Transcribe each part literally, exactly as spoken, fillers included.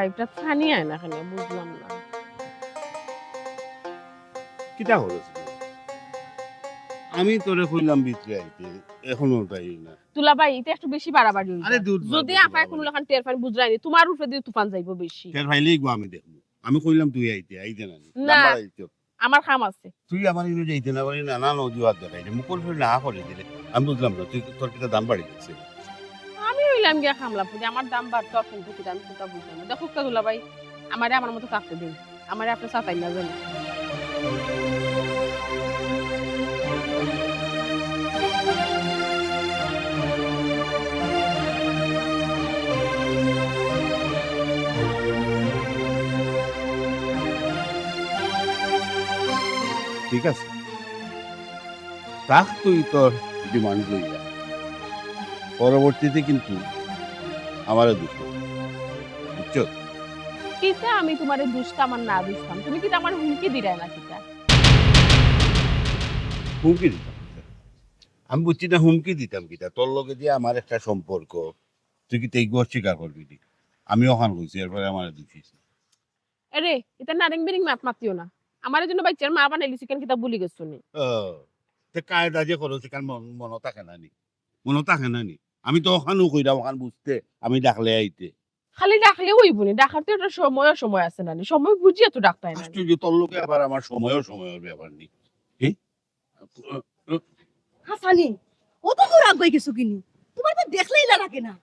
পাইপটা ছানি আয় না কেনে, বুঝলাম না। কিতা করছ? আমি তোরে কইলাম ভিতরে আইতে, এখনো তাই না। দুলাভাই, ইটা একটু বেশি বাড়াবাড়ি অইছে। আরে দূর, যদি আফায় কুনু লাখান টের পাইন, বুঝরায়নি, তুমার উপরে দি তুফান যাইবো বেশি। টের পাইলেই গো আমি দেখমু। আমি কইলাম তুই আইতে, আইতে না নি। না। আমার কাম আছে। তুই আমার ইনো যাইতে না পারি, নানান অজুহাত দেখাইলে, মুখর উপরে না করি দিলে। আমি বুঝলাম না, তুই, তোর কিতা দাম বাড়ি গেছে? আমি অইলাম গিয়া কামলা ফুরি, আমার দাম বাড়তো আর কমতো কিতা, আমি কিতা বুঝলাম না। দেখো কা দুলাভাই, আমারে আমার মতো থাকতে দিন, আমারে আপনে সাতাইন না জানি। ঠিক আছে, থাক তুই তোর ডিমান্ড লইয়া, পরবর্তীতে কিন্তু আমারে দুষ দিস, বুঝছো? কিতা আমি তুমারে দুষতাম আর না দুষতাম? তুমি কিতা আমারে হুমকি দিরায় না কিতা? হুমকি দিতাম কিতা? আমি বুঝছি না হুমকি দিতাম কিতা। তোর লগে যে আমার একটা সম্পর্ক, তুই কিতা ইগু অস্বীকার করবি নি? আমি অখান কইছি, এরপরে আমারে দুষিস না। এরে, ইতা নারেং বেরেং মাত মাতিও না। আমারে যেন বাইচ্চার মা বানাইলিছো, ইখান কিতা ভুলি গেছো নি? ও, তে কায়দা যে করো, ইখান মন-, মনো থাকে না নি? মনো থাকে না নি? আমি তো অখানউ কইরাম, অখান বুঝতে, আমি ডাকলে আইতে। খালি ডাকলে অইবো নি? ডাকার তো একটা সময় অসময় আছে না নি? সময় বুঝিয়া তো ডাকতায় না নি? আশ্চর্য, তোর লগে আবার আমার সময় অসময়র ব্যাপার নি। হ্যাঁ? হাসানি, অত দূর আগুয়াই গেছো কিনি? তুমার তো দেখলে ইলা লাগে না।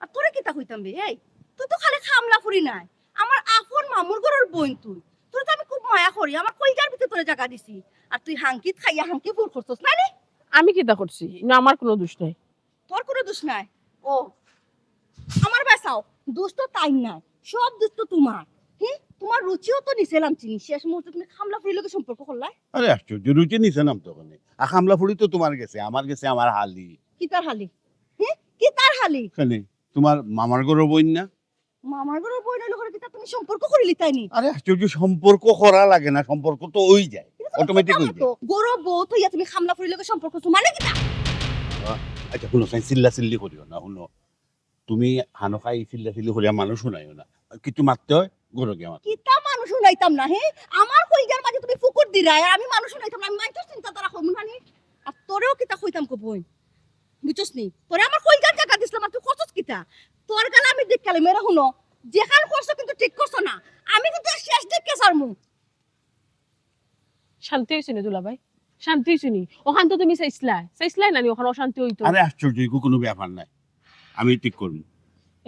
আর তোরে কিতা কইতাম রে, এই, তুই তো খালি কামলা ফুরি নায়, আমার আপন মামুর ঘরর বইন তুই। তোরে তো আমি খুব মায়া করি, আমার কইলজার ভিতরে তোরে জাগা দিছি। আর তুই হাংকিত খাইয়া হাংকি ফুর করছস না রে? আমি কিতা করছি? ইনো আমার কুনু দুষ নাই। তোর কুনু দুষ নাই? ও, আমার বাঁচাও, দুষ তো তাইর নায়, সব দুষ তো তুমার। হি, তুমার রুচিও তো নিছিলাম চিনি, শেষ মুহূর্তে তুমি কামলা ফুরির লগে সম্পর্ক করলায়। আরে আশ্চর্য, রুচি নিছিলাম তো অখানে। আর কামলা ফুরি তো তুমার গেছে, আমার গেছে আমার হালি। কিতার হালি? হি, কিতার হালি? কেনে, তুমার মামার ঘরর বইন না? মামার ঘরর বইন অইলে কিতা তুমি সম্পর্ক করিলিতায় নি? আরে আশ্চর্য, সম্পর্ক করা লাগে না, সম্পর্ক তো অই যায়, অটোমেটিক অই যায়। ঘরর বউ থইয়া তুমি কামলা ফুরির লগে সম্পর্ক করছো মানে কিতা? আহ, আচ্ছা, হুনো, চাই চিল্লা চিল্লি করিও না, হুনো। তুমি হানো খাই চিল্লা চিল্লি করিয়া মানুষ হুনাইও না। কিছু মাততে অয়, ঘরো গিয়া মাতো। কিতা মানুষ হুনাইতাম না, হে? আমার কইলজার মাঝে তুমি ফুকুর দিরায়, আর আমি মানুষ হুনাইতাম না, আমি মাইনষর চিন্তাধারা কইমু না নি? আর তোরেও কিতা কইতাম কো বইন, বুঝছস নি? তোরে আমার কইলজার জাগা দিছলাম, আর তুই করছস কিতা? তোর গালে আমি দেখিলাইমু, এরে হুনো, যেখান করছো কিন্তু ঠিক করছো না, আমি কিন্তু শেষ দেখিয়া ছাড়মু। শান্তি অইছে নি দুলাভাই? শান্তি অইছে নি? অখান তো তুমি চাইছলায়, চাইছলায় না নি অখান অশান্তি অইতো? আরে আশ্চর্য, ইগু কুনু ব্যাপার নায়, আমি ঠিক করমু।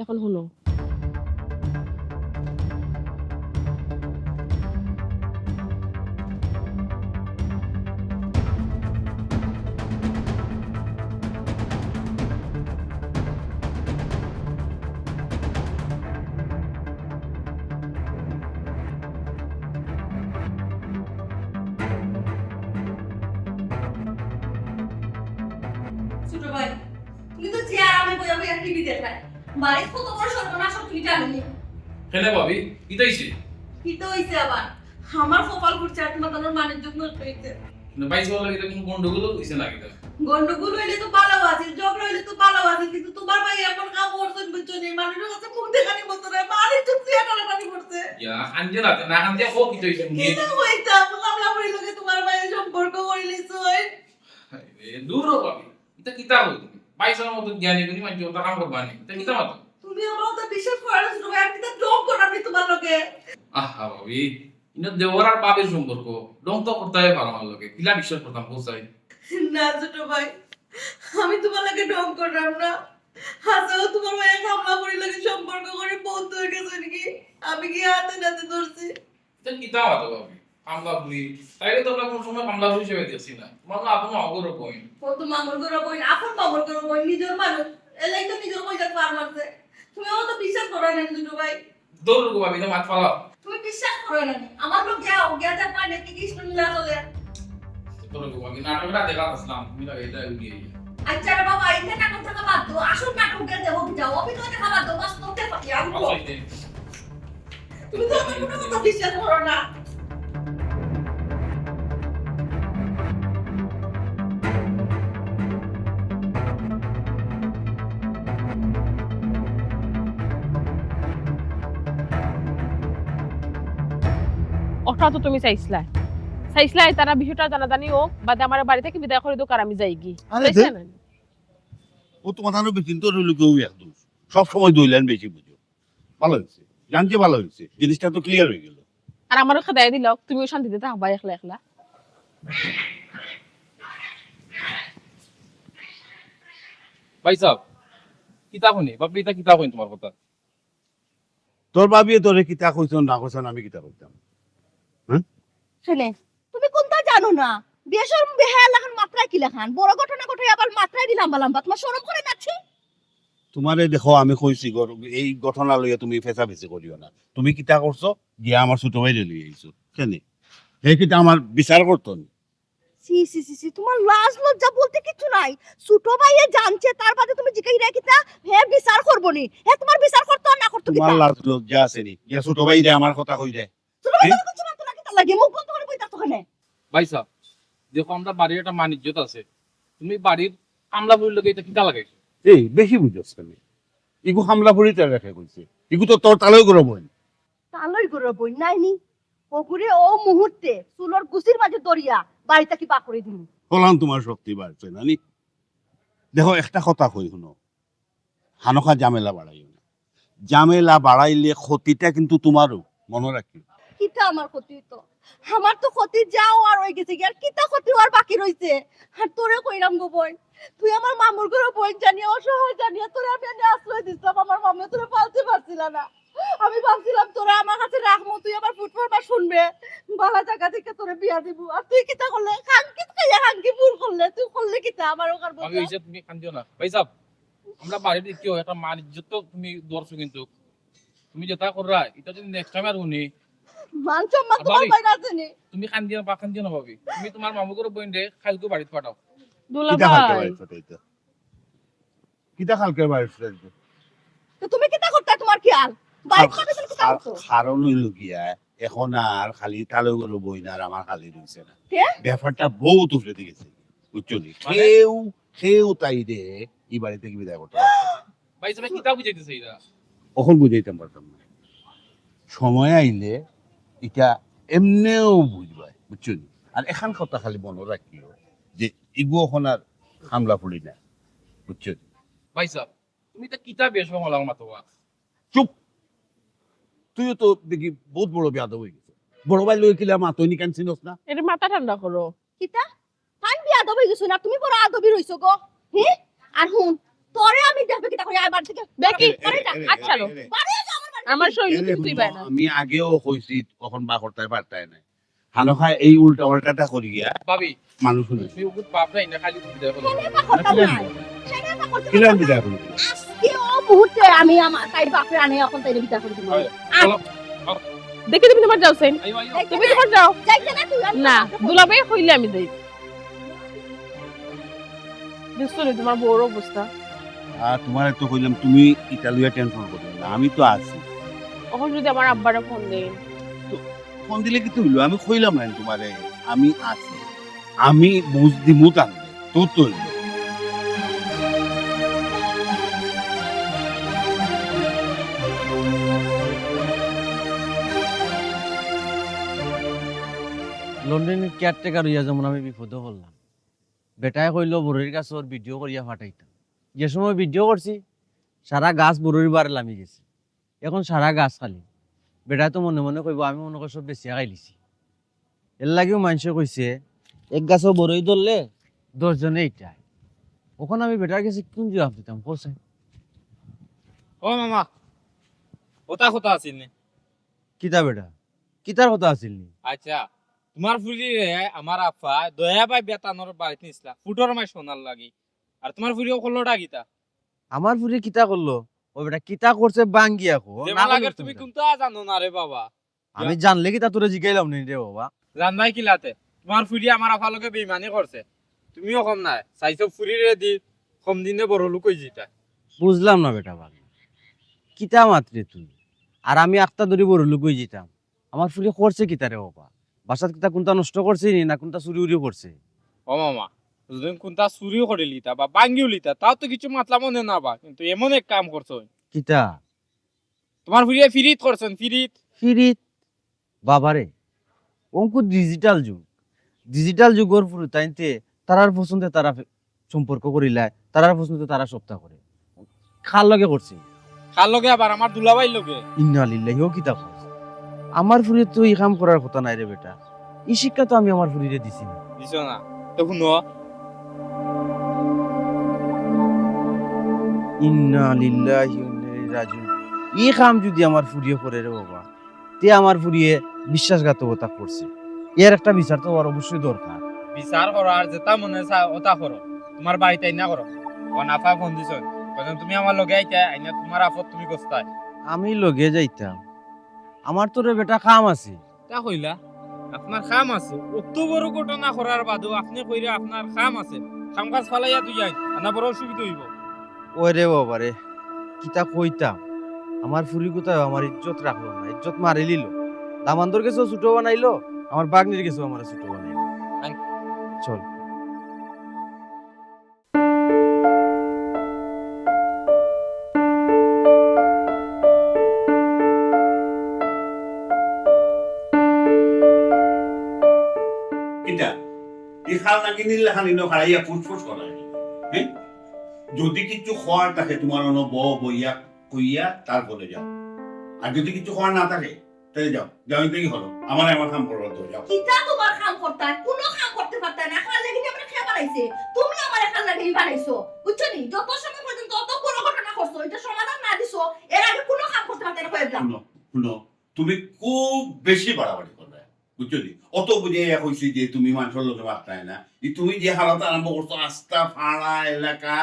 অখন হুনো। ছোট ভাই, তুমি তো চেয়ার আমি বইয়া বইয়া টিভি দেখরায়। বাড়িত কত বড় সর্বনাশ তুমি জানো নি? কেনে ভাবি, কিতা অইছে? কিতা অইছে আবার? আমার কপাল ফুটছে আর তুমার দলর মানিজ্য নষ্ট অইছে। কিন্তু ভাই, চলো, ইটা কুনু গন্ডগোল অইছে না কিতা? গন্ডগোল অইলে তো ভালা আছিল, ঝগড়া অইলে তো ভালা আছিল, কিন্তু তুমার ভাই এমন কাম করছইন বুঝছো নি, মানুষর কাছে মুখ দেখানি মতো নায়, মানিজ্য চেয়ার টানাটানি করছে। ইয়া, কান্দিও না, না কান্দিয়া কও কিতা অইছে নি? কিতা কইতাম, কামলা ফুরির লগে তুমার ভাইয়ে সম্পর্ক করিলিছইন। হায় রে, দূর অও ভাবি। ইতা কিতা কও তুমি? ভাইসাবর মতো জ্ঞানী গুণী মানষে অতা কাম করবা নি? ইতা কিতা মাতো? তুমি আমার কথা বিশ্বাস করো না, ছোট ভাই, আমি কিতা ঢং কররাম নি তুমার লগে? আহা ভাবি, ইনো দেওর আর ভাবির সম্পর্ক, ঢং তো করতায় পারো আমার লগে, কিলা বিশ্বাস করতাম কও চাই? না ছোট ভাই, আমি তুমার লগে ঢং কররাম না। হাছাউ তুমার ভাইয়ে কামলা ফুরির লগে সম্পর্ক করি বন্ধ অই গেছে নাকি? আমি কি হাতে নাতে ধরছি? ইতা কিতা মাতো ভাবি? কামলা ফুরি। তাইরে তো আমরা কুনু সময় কামলা ফুরি হিসাবে দেখছি না। তুমার না আপন মামুর ঘরর বইন। ও তো মামুর ঘরর বইন, আপন মামুর ঘরর বইন, নিজর মানুষ। এর লাগি তো নিজর কইলজাত ফার মারছে। তুমি অতো বিশ্বাস করো না, ছোট ভাই। দূর গো ভাবি, ইতা মাত ফালাও। তুমি বিশ্বাস করো না। আমার লগে আও, গিয়া দেখবায় নে কি কৃষ্ণলীলা চলে। দূর গো ভাবি, নাটকটা দেখাত আছলাম, তুমি লাগে ইটা উড়িয়ে। আচ্ছা রে বাবা, ইতা নাটক দেখা বাদ দেও, আসল নাটক গিয়া দেখো, যাও, অভিনয় দেখা বাদ দেও, বাস্তব দেখা কি আর? আচ্ছা, এই যে। তুমি তো আমার কোনো কথা বিশ্বাস করো না। তা তো তুমি চাইছলায়, চাইছলায় তারা বিষয়টা জানাজানি হোক, বাদে আমার বাড়ি থাকি বিদায় করি দেউক আর আমি যাইগি। আরে চাইছলায় দে- না? ও তোমার আরো বেশি তো রইল কেউ এক দোষ, সব সময় দইলান বেশি বুঝো। ভালো হয়েছে, জানছে ভালো হয়েছে, জিনিসটা তো ক্লিয়ার হয়ে গেল। আর আমারও খেদাই দিল, তুমিও শান্তিতে থাকবা একলা একলা। ভাই সাহেব, কিতা কইন? বাপরে, ইতা কিতা কইন তোমার কথা? তোর ভাবিয়ে তোরে কিতা কইছন না কইছন আমি কিতা করতাম? শুনে, তুমি কুনতা জানো না? বেশরম বেহায়া লাখান মাতরায় কিলাখান? বড় ঘটনা ঘটাই আবার মাতরায় দিলাম বালাম বা, তোমার শরম করে যাচ্ছে? তোমারে দেখো, আমি কইছি গর-, এই ঘটনা লইয়া তুমি ফেছাফেছি করিও না। তুমি কিতা করছো? গিয়া আমার ছোট ভাইরে লইয়া আইছো। কেনে? হে কিতা আমার বিচার করতো নি? সি সি সি সি, তোমার লাজ লজ্জা বলতে কিচ্ছু নাই। ছোট ভাইয়ে জানছে, তার বাদে তুমি জিকাইরায় কিতা? হে বিচার করবো নি? হে তোমার বিচার করতো আর না করতো তোমার কিতা? লাজ লজ্জা আছে নি? গিয়া ছোট ভাইরে আমার কথা কই দে। ছোট ভাই এ? তো কিছু মানতো না, কিতা লাগে? মুখ বন্ধ করে বই থাকতো কেনে? ভাই সাহেব, দেখো, আমরা বাড়ির একটা মান ইজ্জত আছে, তুমি বাড়ির কামলা বুড়ির লগে ইতা কিতা লাগাইছো? এই বেশি বুঝছস কেনে? ইগু হামলা ফুড়ি তার রেখে কইছে। ইগু তো তোর তালই করো বইন। তালই করো বইন নাইনি? ওগুরে ও মুহূর্তে চুলর গুছির মাঝে ধরিয়া বাড়ি থাকি বার করি দিমু। হলাম তোমার শক্তি বাড়ছে নানি। দেখো, একটা কথা কই, হুনো, হানকা ঝামেলা বাড়াইও না। ঝামেলা বাড়াইলে ক্ষতিটা কিন্তু তোমারও, মনো রাখিও। কিতা আমার ক্ষতি তো? আমার তো ক্ষতি যা অওয়ার অই গেছে গি, আর কিতা ক্ষতি অওয়ার বাকি রইছে? আর তোরে কইরাম গো বইন, তুই আমার মামুর ঘরর বইন জানিয়া, অসহায় জানিয়া তোরে আমি এনে আশ্রয় দিছলাম, আমার মামুয়ে তোরে পালতে পারছিলা না। আমি ভাবছিলাম তোরে আমার কাছে রাখমু, তুই আমার ফুটফরমান শুনবে, ভালা জাগা দেখিয়া তোরে বিয়া দিমু। আর তুই কিতা করলে? খাঙ্কিত খাইয়া খাঙ্কি ফুর করলে, তুই করলে কিতা আমার অখান বদলা? অইছে, তুমি কান্দিও না। ভাই সাহেব, আমরা বাড়ির কেউ একটা মান ইজ্জত তো তুমি ধরছো, কিন্তু তুমি যেতা কররায়, ইতা যদি নেক্সট টাইম আর হুনি। মান সম্মান আর তোমার ভাবি, বাইরে আছে নি? তুমি কান্দিও না, বা কান্দিও না ভাবি। তুমি তোমার মামু ঘরর বইনরে কালকে বাড়িত পাঠাও। দুলা কিতা খালকে ভাই, বাড়ি ফটাইতো? কিতা খালকে বাড়ি ফটাইতো? তো তুমি কিতা করতা, তোমার খেয়াল? বাড়িত পাঠাইতে কিতা করতো? কারণ অইল গিয়া, এখন আর খালি তালই করো বইন আর আমার খালি রইছে না। কে? ব্যাপারটা বহুত উপরেদি গেছে, বুঝছো নি? মানে? কেউ, কেউ তাইরে ই বাড়ি থাকি বিদায় করতে পারতো না। ভাই সাহেব, কিতা বুঝাইতেছে ইতা? অখন বুঝাইতাম পারতাম না। সময় আইলে ইটা এমনেও বুঝবায়, বুঝছো নি? আর এখান কথা খালি মনো রাখিও যে ইগু অখন আর হামলা ফুড়ি না, বুঝছো নি? ভাই সাহেব, তুমি তো কিতা বেশরম অলার মাতো বা। চুপ! তুইও তো দেখি বহুত বড় বেয়াদব অই গেছস। বড় ভাইর লগে কিলা মাতইন ইখান চিনস না? এটা মাথা ঠান্ডা করো। কিতা? তাইন বেয়াদব অই গেছইন না, তুমি বড় আদবি রইছো গো। হি? আর হুন, তোরে আমি দেখবে কিতা করি, আয় বাড়ি থাকি। দেখি, এরে, এরে, এরে, আচ্ছা, এরে, এরে। বাড়ি যা আমার বাড়ি। আমার শরীর এরে, তুমি তুই পায় না। আমি আগেও কইছি, অখন বা করতে পারতায় না। হানকা এই উল্টা পাল্টাটা করি গিয়া ভাবি, মানুষ হুনে। তুমি ওগুত বাপ নাই না, খালি তুমি দেখো। কেনে বা করতাম না? কেনে বা করতাম কিলান না? বিদায় করি? আজকে ও মুহূর্তে আমি আমার তাইর বাপরে আনি অখন তাইরে বিদায় করি দিমু। হয়। আর চলো। দেখি তুমি তোমার যাও, সেন। আইও, আইও। এই তুমি তোমার যাও। যাইতে না তুই, আমি না, তোর বাপরে দুলাভাই কইলে আমি যাই। দেখছো নি তোমার বউর অবস্থা? আর তোমারে তো কইলাম, তুমি ইটা লইয়া টেনশন করিও না, আমি তো আছি। অখন যদি আমার আব্বারে ফোন দেই? ফোন দিলে কিতা অইলো? আমি কইলাম না তোমারে, আমি আছি, আমি বুঝ দিমু তানরে, তোর তো অইলো। লন্ডনের কেয়ারটেকার অইয়া যেমন আমি বিপদো পড়লাম, বেটায় কইলো বড়ইর গাছর ভিডিও করিয়া ফাটাইতাম। যে সময় ভিডিও করছি, সারা গাছ বড়ইর বারে লামি গেছে। এখন সারা গাছ খালি। বেটায় তো মনে মনে কইবো, "আমি মনে করি সব বেচিয়া খাইলিছি।" এর লাগিও মানষে কইছে, "এক গাছো বড়ই ধরলে দশ জনে ইটায়।" অখন আমি বেটার গেছে কুন জুয়াপ দিতাম, কও চাই? ও মামা, ওটা কথা আছিল নি? কিতা বেটা? কিতার কথা আছিল নি? আচ্ছা, তোমার ফুরিরে আমার আফা দয়া ভাই বেতানোর বাড়িত নিছলা, ফুটর মাই শোনার লাগি। আর তোমার ফুরিও করলোটা কিতা? আমার ফুরি কিতা করলো? ও বেটা, কিতা করছে বাঙ্গিয়া কও। যে না মালাগের করলে তুমি তো কুনতা জানো না রে বাবা। আমি জানলে কিতা তোরে জিগাইলাম নি রে বাবা? জানবাই কিলাতে? তোমার ফুরি আমার আফার লগে বেইমানি করছে। তুমিও কম নায়, চাইছো ফুরিরে দি কম দিনে বড় লোক অই যিতা। বুঝলাম না বেটা ভাই, কিতা মাতরে তুই? আর আমি আখতা ধরি বড় লোক অই যিতাম। আমার ফুরি করছে কিতা রে বাবা? বাসাত কিতা কুনতা নষ্ট করছে নি, না কুনতা চুরি উরি করছে? ও মামা, যদি কুনতা চুরিও করিলিতা বা বাঙ্গিও লিতা, তাও তো কিছু মাতলা মনে না বা, কিন্তু এমন এক কাম করছো। কিতা? তোমার ফুরিয়ে ফিরিত করছেন, ফিরিত। ফিরিত? বাবারে, অখন তো ডিজিটাল যুগ, ডিজিটাল যুগর ফুরুতাইন্তে তারার পছন্দে তারা ফে-, সম্পর্ক করিলায়, তারার পছন্দে তারা সবতা করে। কার লগে করছে? কার লগে আবার? আমার দুলাভাইর লগে। ইন্না লিল্লাহি, ও কিতা কয়? আমার ফুরির তো ই কাম করার কথা নায় রে বেটা, ই শিক্ষা তো আমি আমার ফুরিরে দিছি না। দিছো না? তো হুনো। ইন্না লিল্লাহি ওয়া ইন্না ইলাইহি রাজিউন। ই কাম যুদি আমার ফুরিয়ে করে রে বাবা, তে আমার ফুরিয়ে বিশ্বাসঘাতকতা করছে, এর একটা বিচার তো অওয়ার অবশ্যই দরকার। বিচার করো, আর যেটা মনে চায় ওটা করো, তুমার বাড়িত আইনা করো। অখন আফা ফোন দিছইন, কইছইন তুমি আমার লগে আইতায়, আইনা তুমার আফত তুমি গছতায়। আমি লগে যাইতাম? আমার তো রে বেটা কাম আছে। তা কইলা, আপনার কাম আছে। অত বড় ঘটনা করার বাদেও আপনে কইরা আপনার কাম আছে। কাম কাজ ফালাইয়া তুই আইন, আনা বড় অসুবিধা অইবো। ওরে বাবা রে, কিতা কইতাম, আমার ফুরি গুতায় আমার ইজ্জত রাখলো না, ইজ্জত মারিলিলো। দামান্দর গেছেও ছোট বানাইলো, আমার ভাগ্নির গেছেও আমারে ছোট বানাইলো। আই। চল। কিতা? ই খাল নাগিনীর লাখান ইনো খাড়াইয়া ফুসফুস করায়। হ্যাঁ? যদি কিছু কওয়ার থাকে তুমার অনো বও, বইয়া কইয়া তারপরে যাও। আর যদি কিছু কওয়ার না থাকে, তাইলে যাও, যাও, ইনতে কি হলো? আমারে আমার কাম করবার দেও, যাও। কিতা তুমার কাম করতায়? কুনু কাম করতে পারতায় না। খাল নাগিনী আমারে কে বানাইছে? তুমি আমারে খাল নাগিনী বানাইছো। বুঝছো নি? যত সময় পর্যন্ত অত বড় ঘটনা করছো, ইটা সমাধান না দিছো, এর আগে কুনু কাম করতে পারতায় না, কইয়া দিলাম। হুনো, হুনো, তুমি খুব বেশি বাড়াবাড়ি কররায়, বুঝছো নি? অত বুঝাইয়া কইছি যে তুমি মানষর লগে মাততায় না। ই তুমি যে হালত আরম্ভ করছো, আস্তা পাড়া, এলাকা,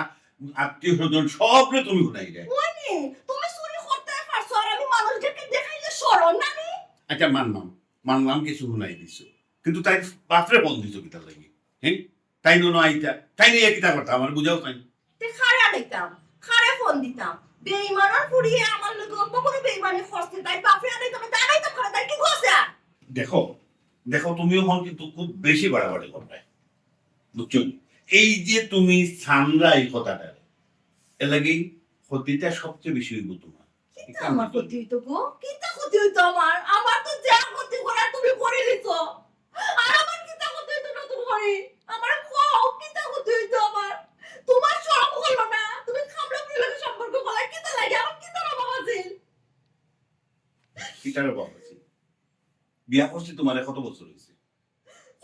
আত্মীয় স্বজন সবরে তুমি হুনাইরায়। ওই নি, তুমি চুরি করতে পারছো, আর আমি মানুষদেরকে দেখাইলে শরম না নি? আচ্ছা, মানলাম, মানলাম কিছু হুনাই দিছো, কিন্তু তাইর বাপরে ফোন দিছো কিতার লাগি? হ্যাঁ, তাইন অনো আইতা, তাইন আইয়া কিতা করতা, আমারে বুঝাও তাইন। তে কারে আনাইতাম, কারে ফোন দিতাম? বেইমানর ফুরিয়ে আমার লগে অত বড় বেইমানি করছে, তাইর বাপরে আনাইতাম, তে আনাইতাম কারে, তাইর কি করছে আর? দেখো, দেখো, তুমি অখন কিন্তু খুব বেশি বাড়াবাড়ি কররায়, বুঝছো নি? এই যে তুমি ছানরায় ই কথাটা, এর লাগি ক্ষতিটা সবচেয়ে বেশি অইবো তুমার। কিতা আমার ক্ষতি অইতো গো? কিতা ক্ষতি অইতো আমার? আমার তো যে ক্ষতি করার তুমি করি দিছো। আর আমার কিতা ক্ষতি অইতো নতুন করি? আমার কও, কিতা ক্ষতি অইতো আমার? তুমার শরম করলো না? তুমি কামলা ফুরির লগে সম্পর্ক করলায়, কিতা লাগি? আমার কিতার অভাব আছিল? কিতার অভাব আছিল? বিয়া করছি তুমারে কত বছর অইছে?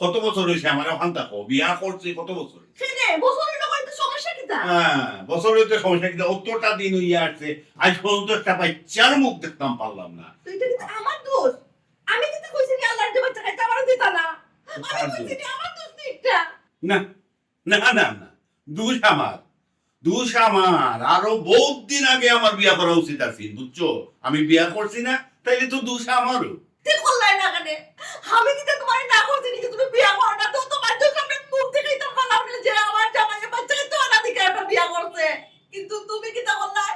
কত বছর অইছে? আমারে অখান থাকো, বিয়া করছি কত বছর অইছে? কেনে? বছর অইলে কইতে সমস্যা কিতা? হ্যাঁ, বছর অইতে সমস্যা কিতা? অতটা দিন অইয়া আসছে, আইজ পর্যন্ত একটা বাইচ্চার মুখ দেখতাম পারলাম না। তো ইটা কিতা আমার দোষ? আমি কিতা কইছি নি আল্লাহর যে বাইচ্চা কাইচ্চা আমারে দিতা না? আমি কার কইছি দোষ? নি আমার দোষ নি ইটা? না, না, না, না, দোষ আমার, দোষ আমার। আরো বউত দিন আগে আমার বিয়া করা উচিত আছিল, বুঝছো? আমি বিয়া করছি না, তাইলে তো দোষ আমারও। তে করলায় না কেনে? আমি কিতা তুমারে না করছি নি যে তুমি বিয়া করো না? তো তুমার দোষ, আমরা মুখ দেখাইতাম পারলাম না যে আমার জামাইয়ে বাইচ্চা কাইচ্চা না দেখে একটা বিয়া করছে। কিন্তু তুমি কিতা করলায়?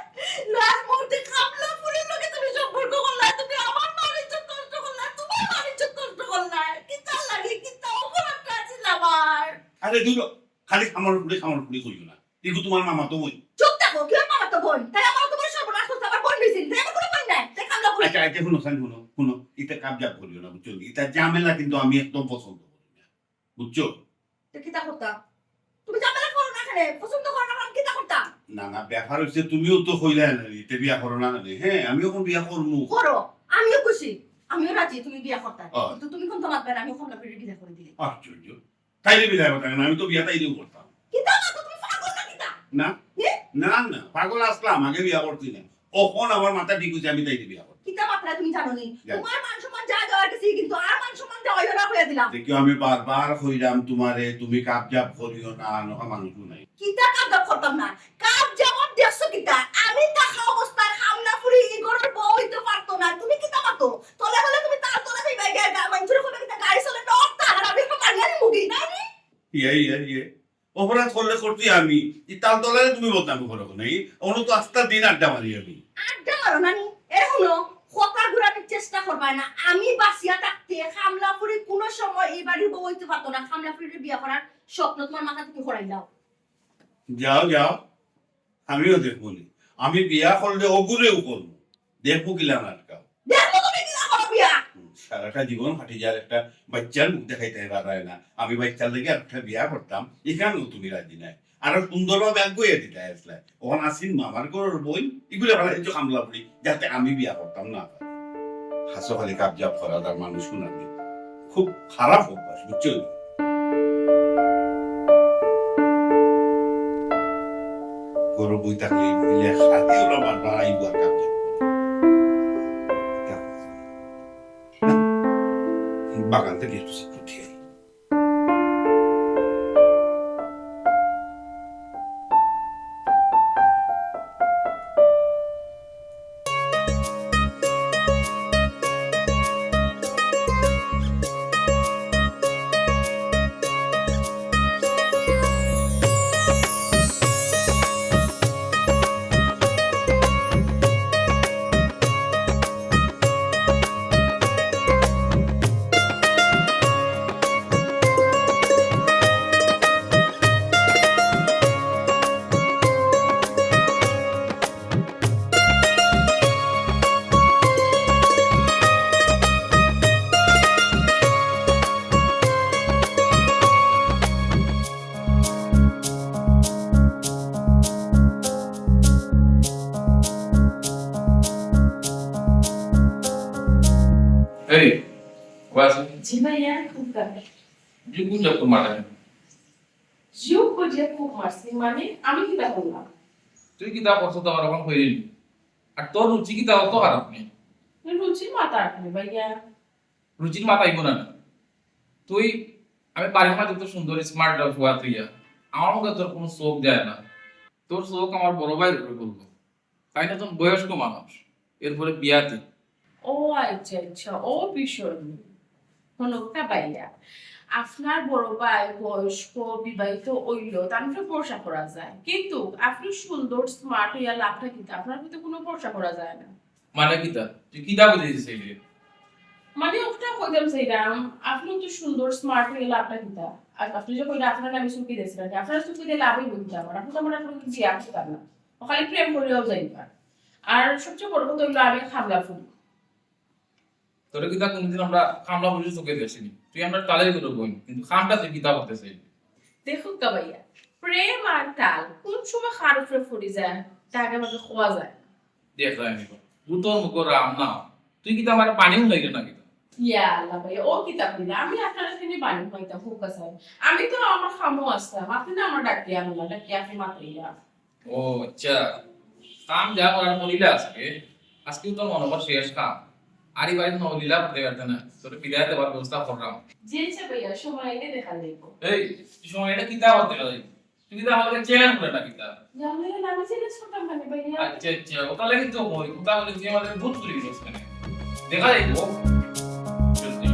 লাস্ট মুহূর্তে কামলা ফুরির লগে তুমি সম্পর্ক করলায়, তুমি আমার মার ইজ্জত নষ্ট করলায়, তুমার মার ইজ্জত নষ্ট করলায়। কিতার লাগি? কিতা অপরাধটা আছিল আমার? আরে দূর, খালি কামলা ফুরি, কামলা ফুরি কইও না। ইগু তুমার মামাতো বইন। চুপ থাকো, কিওর মামাতো বইন? তাই আমার তো বড় সর্বনাশ করছে, আমার বইন নিছিল, তাই আমার কুনু বইন নাই, তাই কামলা ফুরি। আচ্ছা, আচ্ছা, হুনো, হুনো, হুনো, ইতা কাবজাব করিও না, বুঝছো? ইতা ঝামেলা কিন্তু আমি একদম পছন্দ করি না, বুঝছো? তো কিতা করতা? তুমি ঝামেলা করো না কেনে? পছন্দ করো না কেনে? কিতা করতা? না, না, ব্যাপার অইছে, তুমিও তো কইলায় না, ইতে বিয়া করো না কেনে? হ্যাঁ, আমিও অখন বিয়া করমু। করো, আমিও খুশি, আমিও রাজি তুমি বিয়া করতায়। ও। কিন্তু তুমি কুন্তা মাতবায় না, আমি কামলা ফুরিরে বিদায় করি দিলে। আশ্চর্য। তাইরে বিদায় করতায় না, আমি তো বিয়া তাইরেউ করতাম। কিতা মাতো, তুমি পাগল না কিতা? না। এ? না, না, পাগল আছলাম, আগে বিয়া করছি না। অখন আমার মাথা ঠিক অইছে, আমি তাইরে বিয়া করতাম। কিতা মাতরায় তুমি জানো নি? জানি। তুমার মান সম্মান যা যাওয়ার গেছে, কিন্তু আর মান সম্মান যাওয়াইও না কইয়া দিলাম। দেখিও, আমি বারবার কইরাম তুমারে, তুমি কাবজাব করিও না, নকা মানুষও নাই। কিতা কাবজাব করতাম না? কাবজাব দেখছো কিতা? আমি থাকা অবস্থায় কামলা ফুরি ই ঘরর বউ অইতে পারতো না। তুমি কিতা মাতো? তলে হলে তুমি তার তলে যাইবায় গিয়া, গা-, মানষরে কইবায় কিতা গাড়ি চলে না, তার আর আমি একটা মারিয়া নিমুগি, না নি? ইয়ে, ইয়ে, ইয়ে। অপরাধ করলে করছি আমি। ই তাল তলারে তুমি বদনাম করো কেনে? ই অনো তো আস্তা দিন আড্ডা মারি আমি। আড্ডা মারো না নি? এ হুনো, কথা ঘুরানোর চেষ্টা করবায় না। আমি বাঁচিয়া থাকতে কামলা ফুরি কুনু সময় ই বাড়ির বউ অইতে পারতো না। কামলা ফুরিরে বিয়া করার স্বপ্ন তুমার মাথা থাকি হরাইলাও। যাও, যাও। আমিও দেখমু নি। আমি বিয়া করলে অগুরেউ করমু। দেখমু কিলা নাটকাও। দেখমু তুমি কিলা করো বিয়া। হুম। সারাটা জীবন কাটি যার, একটা বাচ্চার মুখ দেখাইতে পারায় না। আমি বাচ্চার লাগি আর একটা বিয়া করতাম, এখানেও তুমি রাজি নাই। আরো সুন্দরভাবে আগুয়ে দিতে আসলে। অখন আছইন মামার ঘরর বইন, ইগুলা বানাইছো কামলা বুড়ি, যাতে আমি বিয়া করতাম না পারি। হাসো খালি কাবজাব করা তার মানুষ শুনানি। খুব খারাপ অভ্যাস, বুঝছো? ঘরর বই থাকলে এই মহিলা খালি ওরা বারবার আইবো আর কাবজাব করবো। বাগান থেকে একটু সিট উঠিয়ে আই। এই, ওয়াসি। জি ভাইয়া, খুব খারাপ। তুই কোন জাত মারা? জিও করিয়া খুব মারছি, মানে আমি কিতা করলাম? তুই কিতা করছস তো আমার অখন কইলি। আর তোর রুচি কিতা অত খারাপ নি? রুচির মাথা আপনি ভাইয়া। রুচির মাথা আইবো না। তুই, আমি বাড়ির মাঝে তো সুন্দর স্মার্ট ফুয়া তুইয়া, আমার মুখে তোর কোনো চোখ যায় না। তোর চোখ আমার বড় ভাইর উপরে পড়লো। তাই না, তুমি বয়স্ক মানুষ, এরপরে বিয়াতে। ও আচ্ছা আচ্ছা, ও বিষয় নিয়ে। হুনো কা ভাইয়া, আপনার বড় ভাই বয়স্ক, বিবাহিত অইলো, তার উপরে ভরসা করা যায়, কিন্তু আপনি সুন্দর স্মার্ট অইয়া লাভটা কিতা? আপনার প্রতি কোনো ভরসা করা যায় না। মানে কিতা? তুই কিতা বুঝাইতে চাইলি? মানে ওটা কইতাম চাইলাম, আপনি তো সুন্দর স্মার্ট অইয়া লাভটা কিতা? আর আপনি যে কইরা আপনার আমি চুক্তি দিয়েছিলাম, আপনার চুক্তি দিয়ে লাভই বলতে আমার, আপনি তো আমার এখন বিয়া করতাম না। ও খালি প্রেম করিয়াও যাইবা। আর সবচেয়ে বড় কথা হইলো আমি খাবলা ফুল। তোরে কিতা কোনোদিন আমরা খামলা পুলিশ চোখে দেখছি নি? তুই আমরা তালেই করে বই, কিন্তু খামটা তুই কিতা করতে চাই? দেখো কা ভাইয়া, প্রেম আর তাল কোন সময় কার উপরে পড়ি যায়, তা আগে ভাগে খোয়া যায় না। দেখ যায় নি, তুই তোর মুখে রাম না, তুই কিতা আমার পানিও নাই রে না কিতা? ইয়া আল্লাহ ভাইয়া, ও কিতা কইলা? আমি আপনার এখানে বাড়ি হইতাম, হোক আছে। আমি তো আমার খামো আসতাম, আপনি না আমার ডাকিয়া আনলা, ডাকিয়া আপনি মাত্র ইয়া। ও আচ্ছা, কাম যা করার মরিলা আজকে, আজকে তো মনে কর শেষ কাম। আর এই বাড়ির নলিলা করতে পারতে না, তোরে বিদায় দেওয়ার ব্যবস্থা করলাম। জি আচ্ছা ভাইয়া, সময় আইলে দেখা যাইব। এই, তুই সময় এটা কিতা আবার দেখা যাইব? তুই কিতা আমাকে চেয়ার করে না কিতা? জানলে না, আমি জিজ্ঞেস করতাম কেন ভাইয়া? আচ্ছা আচ্ছা, ওটা লাগে তো কই, ওটা বলে তুই আমাদের ভূত চুরি করছিস কেন? দেখা যাইব। সত্যি।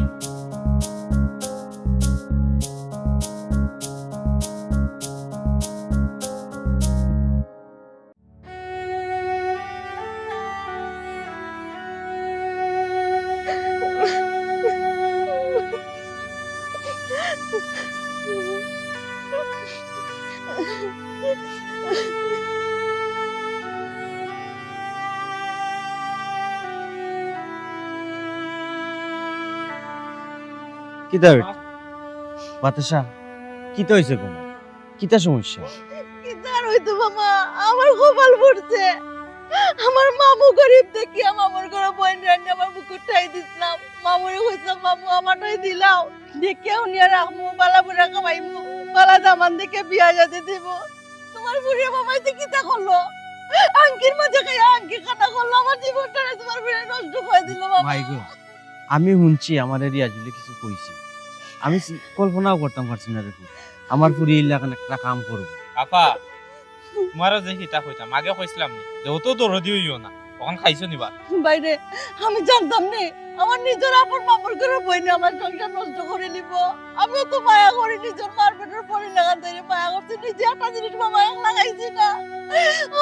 কিতা বেটি? বাতাসা, কিতা অইছে গো মা? কিতা সমস্যা? কিতা আর অইতো মামা, আমার কপাল পড়ছে। আমার মামু গরিব দেখিয়া মামুর ঘরো বইন রান্না আমার বুকুর ঠাই দিছলাম। মামুরে কইছলাম, "মামু, আমার নয় দিলাও। দেখিয়া উনিয়া রাখমু, বালা বুড়া খাওয়াইমু, বালা দামান দেখে বিয়া শাদি দিমু।" তোমার বুড়িয়ে মামাই যে কিতা করলো? আংকির মাঝে খাইয়া আংকি কাটা করলো। আমার জীবনটারে তোমার বুড়িয়ে নষ্ট করে দিল মামা। মাই গো, আমি হুনছি আমার এরিয়া জুলি কিছু কইছে। আমি সি-, কল্পনাও করতাম পারছি না দেখো। আমার ফুরি ইলাখান একটা কাম করবো। আপা, তোমারও যে কিতা কইতাম, আগে কইছিলাম নি, যে অত দরদি অইও না, অখন খাইছো নি বা? বাইরে, আমি জানতাম নি, আমার নিজর আপন মামুর ঘরর বইনে আমার সংসার নষ্ট করি নিব। আমিও তো মায়া করি, নিজর মার পেটর বইন লাখান তাইরে মায়া করছি, নিজে একটা জিনিস মামা এক লাগাইছি না।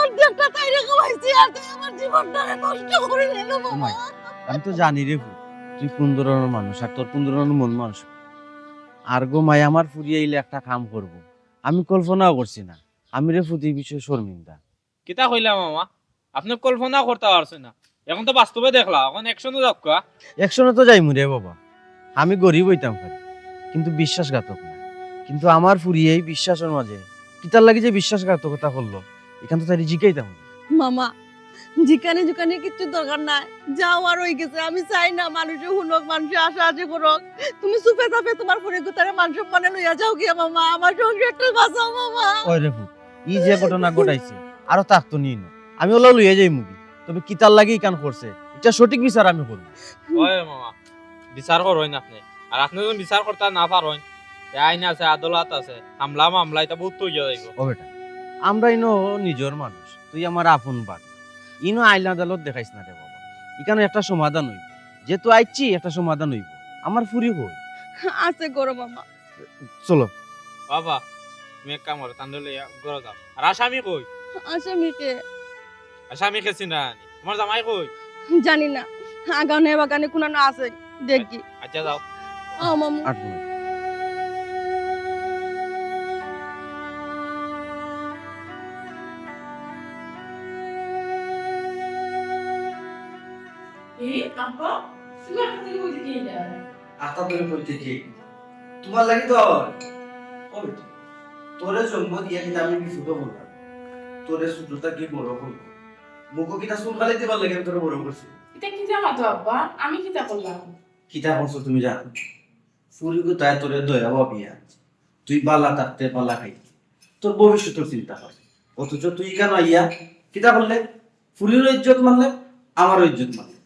অর্ধেকটা তাইরে খাওয়াইছি, আর তাই আমার জীবনটারে নষ্ট করি নিল মামা। আমি তো জানি রে ফুত, তুই কোন ধরনর মানুষ, আর তোর কোন ধরনর মন মানুষ। আর গো মাই, আমার ফুরি আইলে একটা কাম করবো, আমি কল্পনাও করছি না। আমি রে ফুত এই বিষয়ে শর্মিন্দা। কিতা কইলা মামা? আপনে কল্পনাও করতা পারছইন না। এখন তো বাস্তবে দেখলা, এখন অ্যাকশনে যাউক্কা। অ্যাকশনে তো যাইমু রে বাবা, আমি গরিব অইতাম পারি, কিন্তু বিশ্বাসঘাতক না। কিন্তু আমার ফুরিয়ে এই বিশ্বাসর মাঝে কিতার লাগি যে বিশ্বাসঘাতকতা করলো, ইখান তো তাইরে জিকাইতাম। মামা, জিকানি জিকানি কিচ্ছু দরকার নাই, যাও আর অই গেছে। আমি চাই না মানষে হুনউক, মানষে হাসাহাসি করউক। তুমি চুপে চাপে তুমার ফুরিগুতারে মান সম্মানে লইয়া যাও গিয়া মামা, আমার সংসারটা বাঁচাও মামা। ওই রে ফুত, ই যে ঘটনা ঘটাইছে, আরো থাকতো নি না। আমি অলা লইয়া যাইমুগি, তবে কিতার লাগি ইখান করছে, ইটা সঠিক বিচার আমি করমু। ওই মামা, বিচার করইন আপনে। আর আপনে যদি বিচার করতা না পারইন, তে আইন আছে, আদালত আছে, হামলা মামলা ইতা বউত অইয়া যাইবো। ও বেটা, আমরা ইনো নিজর মানুষ, তুই আমার আপন ভাই। ইনো আইন আদালত দেখাইস না রে বাবা, ইখানো একটা সমাধান অইবো। যেহেতু আইছি, একটা সমাধান অইবো। আমার ফুরি কই? আছে ঘরো মামা। চলো। বাবা, তুমি এক কাম করো, তানরে লইয়া ঘরো যাও। আর আসামি কই? আসামি কে? আসামি কে চিনো না নি? তুমার জামাই কই? জানি না, আগানে বাগানে কুনানো আছে, দেখি। আচ্ছা, যাও। ও মামু। আট মিনিট। এ, আব্বা, তুমি আস্তা ধরি কই থাকি ইলা? আস্তা ধরি কই থাকি? তুমার লাগি তো আবার। ও বেটি, তোরে জন্ম দিয়া কিতা আমি বিপদো পড়লাম? তোরে ছোট থাকি বড় করলাম। মুখো কিতা চুন কালি দিবার লাগি আমি তোরে বড় করছি? ইতা কিতা মাতো আব্বা? আমি কিতা করলাম? কিতা করছো তুমি জানো? ফুরিগুতায় তোরে দয়া ভাবিয়া তুই বালা থাকতে বালা খাইতে তোর ভবিষ্যতর চিন্তা করে। অথচ তুই কেন আইয়া কিতা করলে? ফুরিরও ইজ্জত মারলে, আমারও ইজ্জত মারলে।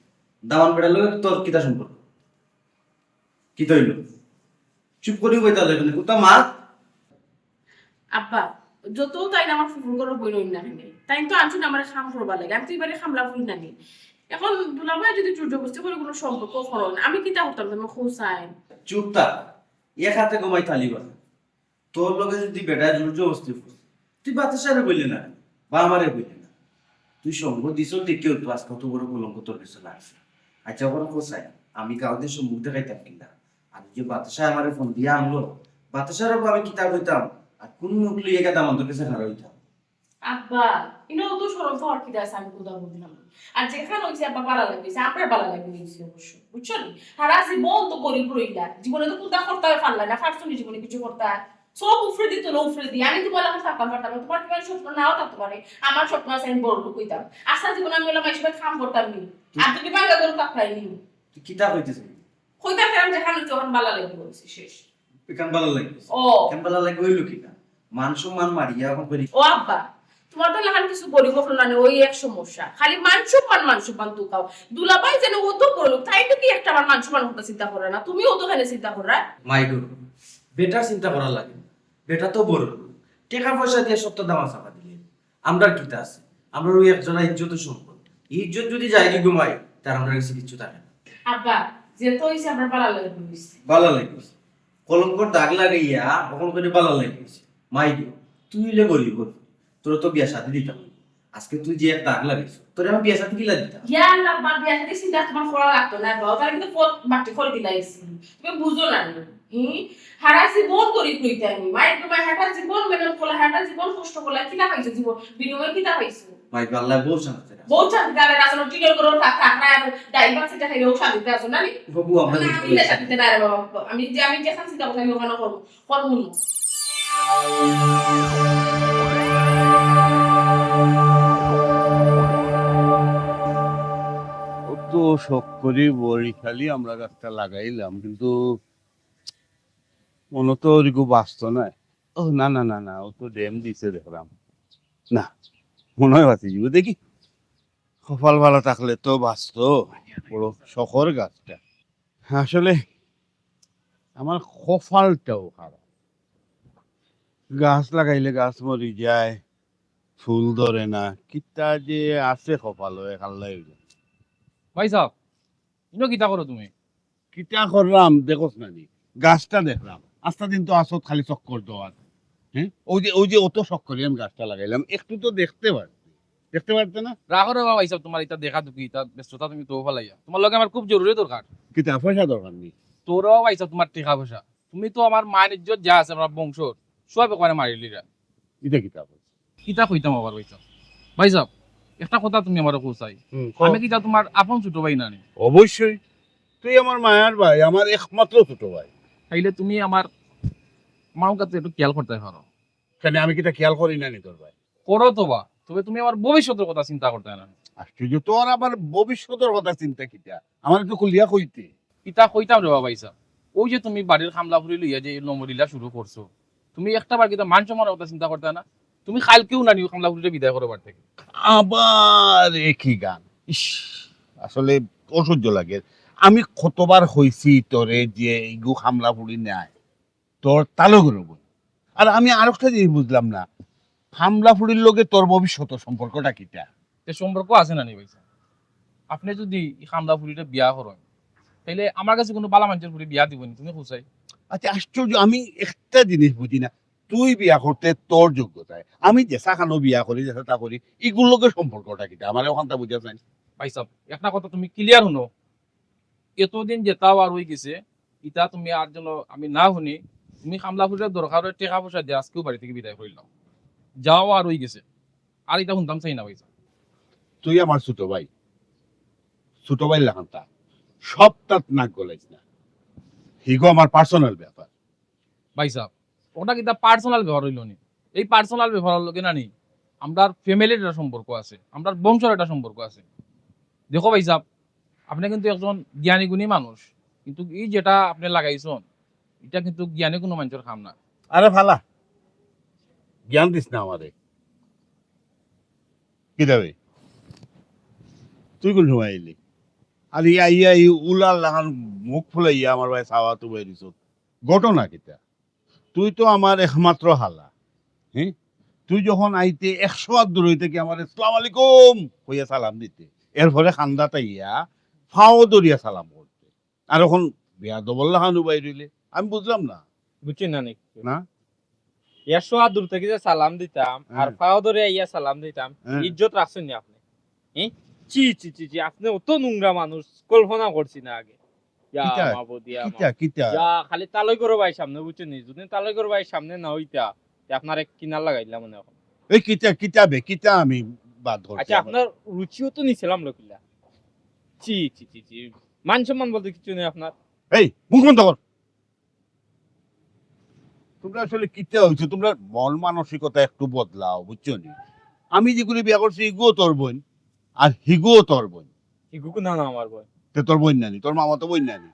দামান বেটার লগে তোর কিতা সম্পর্ক? কিতা অইলো? চুপ করি বইতা লাগবে না, কুত্তা মা। আব্বা, যত তাইন আমার ফুফুর ঘরর বইন অইন না কেনে, তাইন তো আনছইন আমারে কাম করবার লাগি, আমি তো ইবারে কামলা ফুরি নানি। এখন দুলাভাই যদি জোর জবরদস্তি করি কুনু সম্পর্ক করইন, আমি কিতা করতাম তুমি কও চাইন? চুপ থাক, এক হাতে ঘুমাই তালি বাজে। তোর লগে যদি বেটায় জোর জবরদস্তি করে, তুই বাতাসারে কইলে না বা আমারে কইলে না। তুই সঙ্গ দিছস দেখিয়াউ তো আজকে অত বড় কলঙ্ক তোর গেছে লাগছে। আচ্ছা, ওর কোথায়? আমি গাঁওত সম্মুখ দেখাইতাম কিনা? আর যে বাতাসায় আমারে ফোন দিয়া আনলো, বাতাসারে আমি কিতা কইতাম? আর কোন মুখ লইয়া গেদাম তোর কাছে খাড়া হইতাম? আব্বা, ইনো অত শরম পাওয়ার কিতা আছে, আমি কথা বুঝলাম না। আর যেখান অইছে আব্বা বালা লাগি অইছে, আমরার বালা লাগি অইছে অবশ্য, বুঝছো নি? সারা জীবন তো গরিব রইলা, জীবনে তো কুন্তা করতায় পারলা না, পারছো নি জীবনে কিছু করতায়? সব উফরে দি তোলো উফরে দি, আমি তুমার লাখান থাকতাম পারতাম না, তুমার তুমার স্বপ্ন নাও থাকতে পারে, আমার স্বপ্ন আছে আমি বড় লোক অইতাম। আস্তা জীবন আমি অলা মাইনষর কাম করতাম নি, আর তুমি বাংলা গরু কাপড়াই নি। তুই কিতা কইতেছ? কইতাম পারতাম যেখান অইছে অখান বালা লাগি অইছে, শেষ। এখান বালা লাগি অইছে? ও। এখান বালা লাগি অইলো কিতা? মান সম্মান মারিয়া অখন করি। ও আব্বা, তুমার তো লাখান কিছু গরিব অকল না, ওই এক সমস্যা, খালি মান সম্মান, মান সম্মান তো কাও। দুলাভাই যেন অত বড় লোক, তাইন তো কি একটা আমার মান সম্মান কথা চিন্তা করে না, তুমি অত কেনে চিন্তা করো? মাই গো, বেটার চিন্তা করা লাগে, বেটা তো বড় লোক, টেকা পয়সা দিয়া সবটা দামা চাপা দিলে আমরার কিতা আছে? আমরার ওই একজনা ইজ্জত সম্পদ, ইজ্জত যদি যায়গি ঘুমাই, তার আমরার কাছে কিচ্ছু থাকে না। আব্বা, যে তো অইছে আমরার বালা লাগি অইছে। বালা লাগি অইছে। কলঙ্কর দাগ লাগাইয়া অখন করি বালা লাগি অইছে। মাই গো, তুই অইলে গরিব, তোর তো বিয়া শাদি দিতাম। আজকে তুই যে এক দাগ লাগাইছ, তোরে আমি বিয়া শাদি কিলা দিতাম? ইয়া আল্লাহ, বা বিয়া শাদি চিন্তা তুমার করা লাগতো না, বাবা, তারা কিন্তু পথ বাটি করে দিলাইছি। তুমি বুঝো না নি? হুম? সারা জীবন গরিব রইতে আমি। মায়ের তোমার সারা জীবন মেহনত করলা, সারা জীবন কষ্ট করলা, কিতা পাইছো জীবন? বিনিময়ে কিতা পাইছো? মাই গো, আল্লাহ বউ শান্তি রাখো। বউ শান্তি রাখো, রাসন টিনের করে থাক, থাক না, আর ডাইভার সেটা খাইলেও শান্তিতে আছো না নি? বাবু, আমরা না, আমি না শান্তিতে না রে বাবা। আমি যে, আমি যেখান চিন্তা করছি, আমি ওখানে করবো। করবো না। অত শখ করি বরিশালি আমরা গাছটা লাগাইলাম, কিন্তু মনে তো ওরিগু বাঁচতো না। ও না, না, না, না, ও তো ড্যাম দিছে দেখলাম। না, মনে হয় বাঁচি যাবো। দেখি, কপাল ভালা থাকলে তো বাঁচতো। বড় শখর গাছটা। আসলে আমার কপালটাও খারাপ। গাছ লাগাইলে গাছ মরি যায়, ফুল ধরে না, কিতা যে আছে কপালো, এক আল্লাহ জানে। ভাই সাহেব, ইনো কিতা করো তুমি? কিতা করলাম দেখোস না নি? গাছটা দেখলাম, আস্তা দিন তো আসত খালি চক্কর দেওয়ার। হ্যাঁ, ওই যে, ওই যে অত শখ করি আমি গাছটা লাগাইলাম, একটু তো দেখতে পারতে, দেখতে পারতে না? রাখো রে বাবা, ইসাব তোমার ইতা দেখা দুকি, ইতা ব্যস্ততা তুমি তো ফালাইয়া। তোমার লগে আমার খুব জরুরি দরকার। কিতা পয়সা দরকার নি? তোরও বাবা ইসাব তোমার টেকা পয়সা। তুমি তো আমার মান ইজ্জত যা আছে আমার বংশর, সব একবারে মারিলিরা। ইতা কিতা কইছ? কিতা কইতাম আবার ভাই সাহেব? ভাই সাহেব, একটা কথা তুমি আমারে কও চাই, হুম, আমি কিতা তুমার আপন ছোট ভাই না নি? অবশ্যই, তুই আমার মায়ার ভাই, আমার একমাত্র ছোট ভাই। তাইলে তুমি আমার, আমার কাছে একটু খেয়াল করতে পারো। কেনে, আমি কিতা খেয়াল করি না নি তোর ভাই? করো তো বা, তবে তুমি আমার ভবিষ্যতর কথা চিন্তা করতে না। আশ্চর্য, তোর আবার ভবিষ্যতর কথা চিন্তা কিতা? আমারে তো খুলিয়া কইতে। কিতা কইতাম রে বাবা ইসা, ওই যে তুমি বাড়ির কামলা ফুড়ি লইয়া যে লম্বলীলা শুরু করছো, তুমি একটা বার কিতা মান সম্মানর কথা চিন্তা করতে না? তুমি কাইলকেউ না নি কামলা ফুড়িরে বিদায় করো বাড়ি থাকি। আবার একই গান। ইস, আসলে অসহ্য লাগে। আমি কতবার কইছি তোরে যে ইগু কামলা ফুড়ি নায়, তোর তালই ঘরর বইন। আর আমি আরেকটা জিনিস বুঝলাম না, কামলা ফুড়ির লগে তোর ভবিষ্যতর সম্পর্কটা কিতা? তে সম্পর্ক আছে না নি ভাইসাব? আপনে যুদি ই কামলা ফুড়িরে বিয়া করইন, তাইলে আমার কাছে কুনু বালা মানষর ফুড়ি বিয়া দিবো নি, তুমি কও চাই? আচ্ছা, আশ্চর্য, আমি একটা জিনিস বুঝি না, তুই বিয়া করতে তোর যোগ্যতায়, আমি যেছা খানো বিয়া করি, যেছা তা করি, ইগুর লগে সম্পর্কটা কিতা? আমারে অখানতা বুঝা চাইন। ভাইসাব, একটা কথা তুমি clear হুনো, এতদিন যেতা অওয়ার অই গেছে, ইতা তুমি আর যেন আমি না হুনি। তুমি কামলা ফুড়িরে দরকার অয় টেকা পয়সা দিয়া আইজকেউ বাড়ি থাকি বিদায় করিলাও, যা অওয়ার অই গেছে, আর ইতা হুনতাম চাই না ভাইসাব। তুই আমার ছোট ভাই, ছোট ভাইর লাখান তা, সবতাত নাক গলাইস না। হিগু আমার personal ব্যাপার। ভাইসাব, ওটা কিতা personal ব্যাপার অইলো নি? এই personal ব্যাপারর লগে না নি, আমরার family-র একটা সম্পর্ক আছে, আমরার বংশর একটা সম্পর্ক আছে। দেখো ভাইসাব, আপনে কিন্তু একজন জ্ঞানী গুণী মানুষ, কিন্তু ই যেটা আপনে লাগাইছইন, ইটা কিন্তু জ্ঞানী কুনু মানষর কাম না। আরে ফালা, জ্ঞান দিস না আমারে। কিতা বে? তুই কুন সময় আইলি? আর ই আইয়া ই উলার লাখান মুখ ফুলাইয়া আমার বায় চাওয়াত উবাই দিছস। ঘটনা কিতা? তুই তো আমার একমাত্র হালা। হ্যাঁ? তুই যখন আইতে একশো আত দূর অইতে কি আমারে "আসসালামু আলাইকুম" কইয়া সালাম দিতে, এরপরে কান্দাত আইয়া পাও ধরিয়া সালাম করতে, আর অখন বেয়াদবর লাখান উবাই রইলে, আমি বুঝলাম না। বুঝছইন না নি? না। একশো আত দূর থাকি যে সালাম দিতাম আর হুম। পাও ধরি আইয়া সালাম দিতাম, হুম। ইজ্জত রাখছইন নি আপনে? হ্যাঁ? ছি ছি ছি ছি, আপনে অত নোংরা মানুষ, কল্পনা করছি না আগে। ইয়া কিতা? মাবুদ, ইয়া কিতা, মাবুদ। কিতা? ইয়া, খালি তালই ঘরর ভাই সামনে, বুঝছইন নি? যুদি তালই ঘরর ভাই সামনে না অইতা, তে আপনারে কিনার লাগাইলাম মনে অখন। এই কিতা, কিতা বে, কিতা আমি বাদ করছি আচ্ছা, আবার? আপনার রুচিও তো নিছিলাম লকিলা। ছি ছি ছি ছি, মান সম্মান বলতে কিচ্ছু নেই আপনার। এই, মুখ বন্ধ কর। তোমরা আসলে কিতা অইছে? তোমরা মন মানসিকতা একটু বদলাও, বুঝছো নি? আমি যেগুলি বিয়া করছি, ইগুও তোর বইন, আর হিগুও তোর বইন। ইগু কুন না আমার বইন? তে তোর বইন নানি, তোর মামা তো বইন নানি।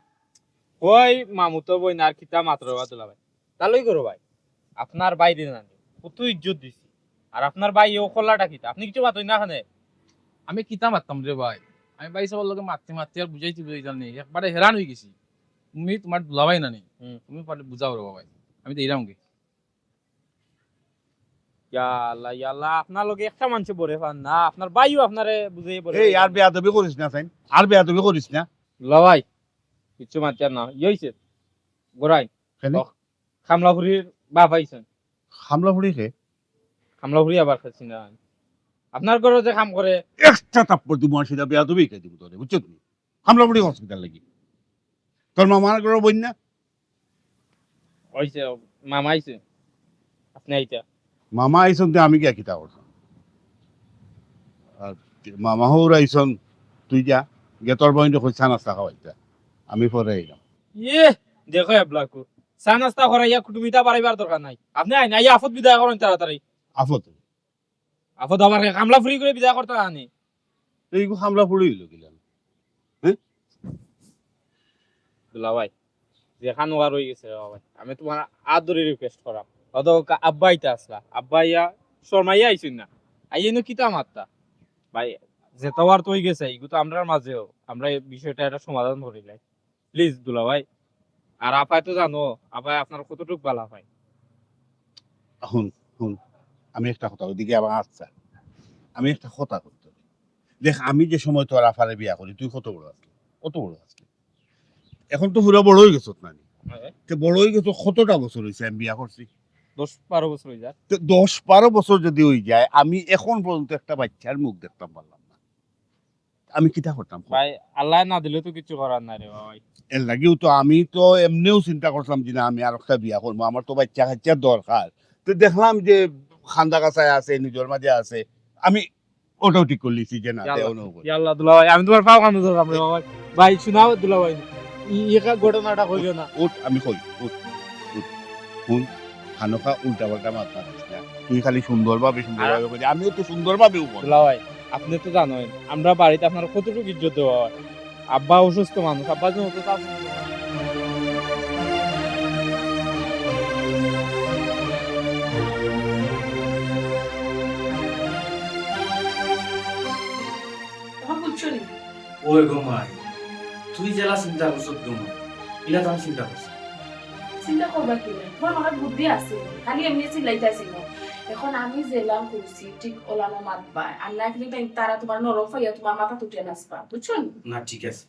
কই মামু তো বইন আর কিতা মাতরা বা দুলাভাই। তালই ঘরর ভাই, আপনার ভাইরে নানি, কত ইজ্জত দিছি। আর আপনার ভাই ও খোলাটা কিতা? আপনে কিচ্ছু মাতইন না কেনে? আমি কিতা মাততাম রে ভাই, আমি ভাইসাবর লগে মাততে মাততে আর বুঝাইতে বুঝাইতাম নি, একবারে হেরান অই গেছি। তুমি তুমার দুলাভাই নানি, হুম। তুমি পারলে বুঝাও রে বাবা, আমি তো এরাম গে। ইয়া আল্লাহ, ইয়া আল্লাহ, আপনার লগে একটা মানষে বরে পার না, আপনার ভাইও আপনারে বুঝাইয়া বরে এই, পার আর না। বেয়াদবি করিস না, সাইন, আর বেয়াদবি করিস না। দুলাভাই, কিচ্ছু মাতিয়ার না, ইয়ে অইছে, গোরাই, কেনে? কামলা ফুড়ির বাপ আইছইন। কামলা ফুড়ি কে? কামলা ফুড়ি আবার খাইছি না। আপনার ঘরো যে কাম করে। একটা থাপ্পড় দিমু, আর সেটা বেয়াদবি কে দিমু তোরে, বুঝছো তুমি? কামলা ফুড়ি হসপিটাল লাগি। তোর মামার ঘরর বইন না? অইছে, মামা আইছে। আপনে আইতা। মামা আইছইন তে আমি গিয়া কিতা করতাম? আর মামা হউর আইছইন, তুই যা, গিয়া তোর বইনরে কইস চা নাস্তা খাওয়াইতা, আমি পরে আইলাম। ইয়ে, দেখো এবলাকু, চা নাস্তা করাইয়া কুটুমিতা বাড়াইবার দরকার নাই। আপনে আইন, আইয়া আফত বিদায় করইন তাড়াতাড়ি। আফত? আফত আবার কামলা ফুড়ি করে বিদায় করতা আনি। তো এইগু কামলা ফুড়ি অইলো কিলা? দুলাভাই, যেখান অওয়ার অই গেছে রে বাবা, আমি তুমার আত ধরি request করাম। অত কা-, আব্বা আইতা আছলা, আব্বা আইয়া শর্মাইয়া আইছইন না, আইয়া ইনো কিতা মাততা? ভাই, যেতা অওয়ার তো অই গেছে, ইগু তো আমরার মাঝেও, আমরা এই বিষয়টা একটা সমাধান করিলাই। Please দুলাভাই, আর আপায় তো জানো, আপায় আপনার কতটুক বালা পায়। হুন, হুন, আমি একটা কথা, ওইদিকে আবার আচ্ছা, আমি একটা কথা কইতে। দেখ, আমি যে সময় তোর আফারে বিয়া করি, তুই কত বড় আছলি? কত বড় আছলি? এখন তো পুরা বড় অই গেছত নানি। হ্যাঁ। তে বড় অই গেছত, কতটা বছর অইছে আমি বিয়া করছি? দশ বারো বছর অই যায়। তে দশ বারো বছর যদি অই যায়, আমি এখন পর্যন্ত একটা বাইচ্চার মুখ দেখতাম পারলাম না, আমি কিতা করতাম? ভাই, আল্লায় না দিলে তো কিচ্ছু করার নাই রে ভাই। এর লাগিও তো আমি তো এমনেও চিন্তা করছিলাম যে না, আমি আর একটা বিয়া করবো, আমার তো বাইচ্চা কাইচ্চার দরকার। তো দেখলাম যে কান্দা কাছায় আছে, নিজর মাঝে আছে, আমি ওটাও ঠিক করলিছি যে না, ইয়া আল্লাহ। দেওয়া না হবে। ইয়া আল্লাহ, দুলাভাই, আমি তুমার পাও কানো ধরলাম রে বাবা। ভাই, শুনাও দুলাভাই, ই, ই কা-, ঘটনাটা কইও না। উঠ, আমি কই, উঠ, উঠ। হুন, খানোখা উল্টা পাল্টা মাত মাতিস না। তুই খালি সুন্দরভাবে, সুন্দরভাবে কইলি, আমিও তো সুন্দরভাবেউ কই। দুলাভাই, আপনে তো জানইন, আমরা বাড়িত আপনার কতটুকু ইজ্জত দেওয়া হয়। আব্বা অসুস্থ মানুষ, আব্বার জন্য তো তা তখন বুঝছো নি? ওই গো মাই, তুই যেলা চিন্তা করছত গো মাই, ইলা তো আমি চিন্তা করছি। চিন্তা করবা কি রে? তুমার মাথাত বুদ্ধি আছে, খালি এমনে চিল্লাইতাছি না। এখন আমি যেলা কইছি, ঠিক ওলানো মাতবা। আর না কিন্তু তারা তুমার নরম পাইয়া তুমার মাথাত উঠিয়া নাচবা, বুঝছো নি? না, ঠিক আছে,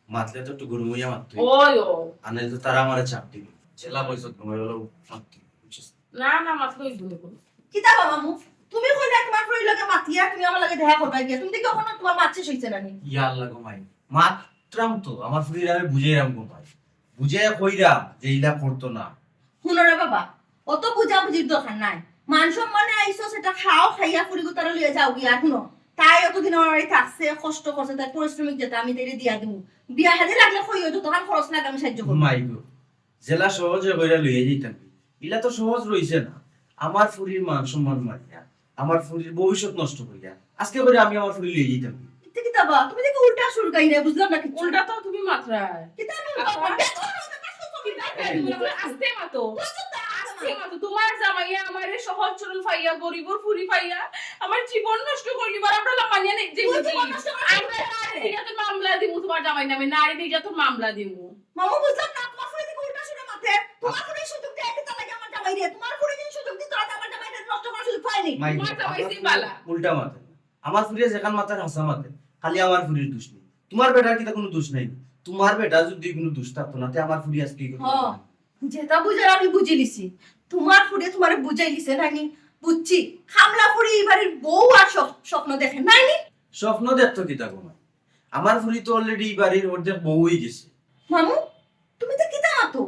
মাতলে তো একটু গরম অইয়া মাততে অইবো। ওই ও। আর নাইলে তো তারা আমারে চাপ দিবো। যেলা কইছত গো মাই, ওলা মাততে অইবো, বুঝছস? না, না, মাতলে অইবো। কিতা বা মামু? তুমি কইলা তুমার ফুরির লগে মাতিয়া, তুমি আমার লগে দেখা করবা গিয়া। তুমি দেখি অখনো তুমার মাত শেষ অইছে না নি? ইয়া আল্লাহ গো মাই, মাতরাম তো, আমার ফুরিরে আমি বুঝাইরাম গো মাই। বুঝাইয়া কইরাম যে ইলা করতো না। হুনো রে বাবা, অত বুঝাবুঝির দরকার নাই। মান সম্মানে আইছো, সেটা খাও, খাইয়া ফুরি গুতারে লইয়া যাও গিয়া। আর হুনো, তাই অতদিন আমার বাড়ি থাকছে, কষ্ট করছে, তাই পারিশ্রমিক যেটা আমি তাইরে দিয়া দিমু। বিয়া হাদি লাগলে কইও, যতখান খরচ লাগে আমি সাহায্য করমু। মাই গো, যেলা সহজে কইরা লইয়া যাইতাম, ইলা তো সহজ রইছে না। আমার ফুরির মান সম্মান মারিয়া, আমার ফুরির ভবিষ্যৎ নষ্ট করিয়া, আজকে কইরা আমি আমার ফুরি লইয়া যাইতাম। ইতে কিতা বা? তুমি দেখি উল্টা সুর গাইরায়, বুঝলাম না কিচ্ছু। উল্টা তো তুমি মাতরায়। কিতা আমি উল্টা আচ্ছা। মাতরাম? দেখো, দেখো, দেখো, তুমি দেখো, এই। তুমি আস্তে মাতো। বুঝছো তো? আস্তে মাতো। তুমার জামাইয়ে আমারে সহজ সরল পাইয়া, গরিবর ফুরি পাইয়া, আমার জীবন নষ্ট করিলিবার। আমরা লামানিয়া নেই যে তুই জীবন নষ্ট করলি? আমরা নারী নির্যাতন মামলা দিমু তুমার জামাইর নামে, নারী নির্যাতন মামলা দিমু। মামু, বুঝলাম না, তুমার ফুরি দেখি উল্টা সুরে মাতে। তুমার ফুরি সুযোগ দেয় কিতা লাগি আমার জামাইরে? তুমার ফুরি যদি সুযোগ দিত, তাহলে আমার জামাইরে নষ্ট করার সুযোগ পায়নি। মাই, তুমার জামাই আমার ফুরি বালা। উল্টা মাতে। আমার ফুরিয়ে যেখান মাতার হাছা মাতে, খালি আমার ফুরির দোষ নাই। তুমার বেটার কিতা কুনু দোষ নাই? তুমার বেটা যদি কুনু দোষ থাকতো না, তে আমার ফুরি আজকে ই কথা হ, বলতো না। যেটা বুঝার আমি বুঝিলিছি। তুমার ফুরিয়ে তুমারে বুঝাইলিছে নানি? বুঝছি, কামলা ফুরি ই বাড়ির বউ আর স্বপ-, স্বপ্ন দেখে নানি? স্বপ্ন দেখতো কিতা গো মাই? আমার ফুরি তো already ই বাড়ির অর্ধেক বউ অইগেছে। মামু, তুমি তো কিতা মাতো?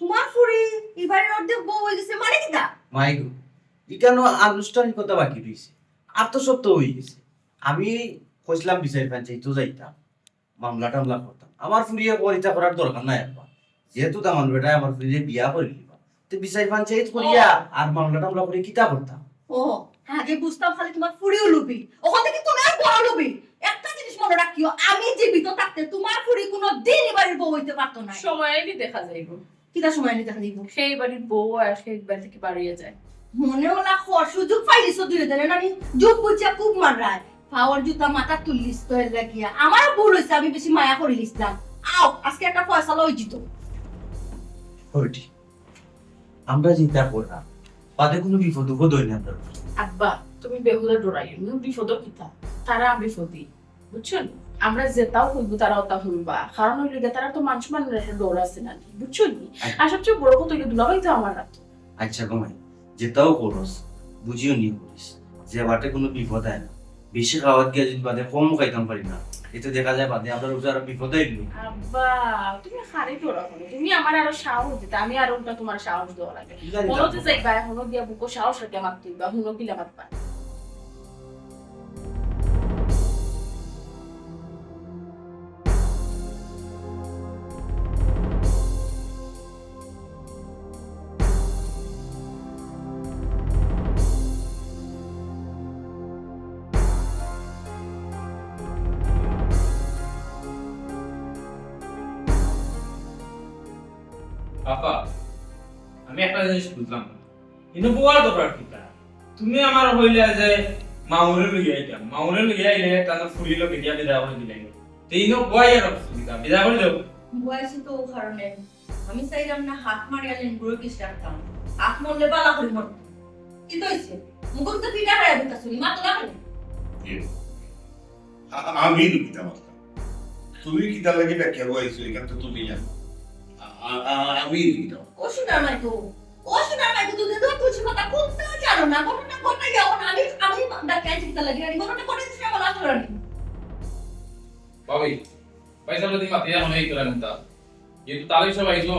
তুমার ফুরি ই বাড়ির অর্ধেক বউ অইগেছে মানে কিতা? মাই গো, ইখানো আনুষ্ঠানিকতা বাকি রইছে, আর তো সব তো অইগেছে। আমি কইছলাম বিচার পঞ্চায়েতো যাইতাম, মামলা টামলা করতাম। আমার ফুরিয়ে কইতা করার দরকার নাই আব্বা, যেহেতু দামান বেটায় আমার ফুরিরে বিয়া করিলিবা, তে বিচার পঞ্চায়েত করিয়া ও। আর মামলা টামলা করিয়া কিতা করতাম? ও, আগে বুঝতাম খালি তুমার ফুরিউ লুবি, অখন দেখি তুমিও বড় লুবি। একটা জিনিস মনো রাখিও, আমি জীবিত থাকতে তুমার ফুরি কুনুদিন ই বাড়ির বউ অইতে পারতো না। সময় আইলে দেখা যাইবো। কিতা সময় আইলে দেখা যাইবো? হে ই বাড়ির বউ আর হে ই বাড়ি থাকি বারইয়া যায়। মনে অলা খর সুযোগ পাইলিছো দুইও জনে নানি? যুগ বুঝিয়া খুব মাররায়। পাওর জুতা মাথাত তুললিছ তো এর লাগিয়া। আমারও ভুল অইছে, আমি বেশি মায়া করিলিছলাম। আও, আজকে একটা ফয়সালা অইযিতো। হইটি। আমরা যেটা করলাম, বাদে কুনু বিপদ উপদ অয় না তো? আব্বা, তুমি বেহুলা ডরাইও না, বিপদ কিতা? তারা বিপদই, বুঝছো নি? আমরা যেটাও কইবো, তারা ওটা হুনবা। কারণ অইলো গিয়া, তারার তো মান সম্মানর একটা ডর আছে নানি, বুঝছো নি? আচ্ছা। আর সবচেয়ে বড় কথা অইলো, দুলাভাই তো আমার আতো। আচ্ছা গো মাই, যেটাও করস, বুঝিও নি করিস, যে বাটে কুনু বিপদ আয় না। বেশি খাওয়াত গিয়া যদি বাদে কম খাইতাম পারি না, এতে দেখা যায় বাদে আমরার উপরে আরো বিপদ আইবো। আব্বা, তুমি খালি ডরাও কেনে? তুমি আমারে আরো সাহস দিতা, আমি আরো উল্টা তুমার সাহস দেওয়া লাগে। কিলা দিতা মনো তো আব্বা? যাইবা, এখনো গিয়া বুকো সাহস রাখিয়া মাততে অইবা, হুনো কিলা মাতবা। আপা, আমি একটা জিনিস বুঝলাম না। ইনো বওয়ার দরকার কিতা? তুমি আমারে কইলা যে মামুরে লইয়া আইতাম, মামুরে লইয়া আইলে তানর ফুরি লগে দিয়া বিদায় করি দিলাইলাম। তে ইনো বওয়ার অবস্থা কিতা? বিদায় করি দেও। বওয়াইছি তো অউ কারণে, আমি চাইরাম না হাত মারিয়া লেঙ্গুরর বিষ রাখতাম। হাত মরলে বালা করি মরতো। কিতা অইছে? মুখো তো পিঠা খাইয়া বইতাছো, ইমা তো না খাইলে। কি? আ-, আ-, আমি কিতা মাতলাম? তুমি কিতার লাগি ব্যাখ্যা বওয়াইছো, ইখান তো তুমি জানো। আ-, আ-, আ-, আমি কিতা মাতলাম? ও সোনার মাইকো, ও সোনার মাইকো, তুমি তো তুলসী পাতা কুনতা জানো না। ঘটনা ঘটাই যাও না, আমি, আমি ব্যাখ্যা কিতার লাগি, আমি ঘটনা ঘটাই দিছি আমার আসলে। ভাবি, পয়সা যদি মাতিয়া মনে এই করে নিতা। যেহেতু তালিব সাব আইছো,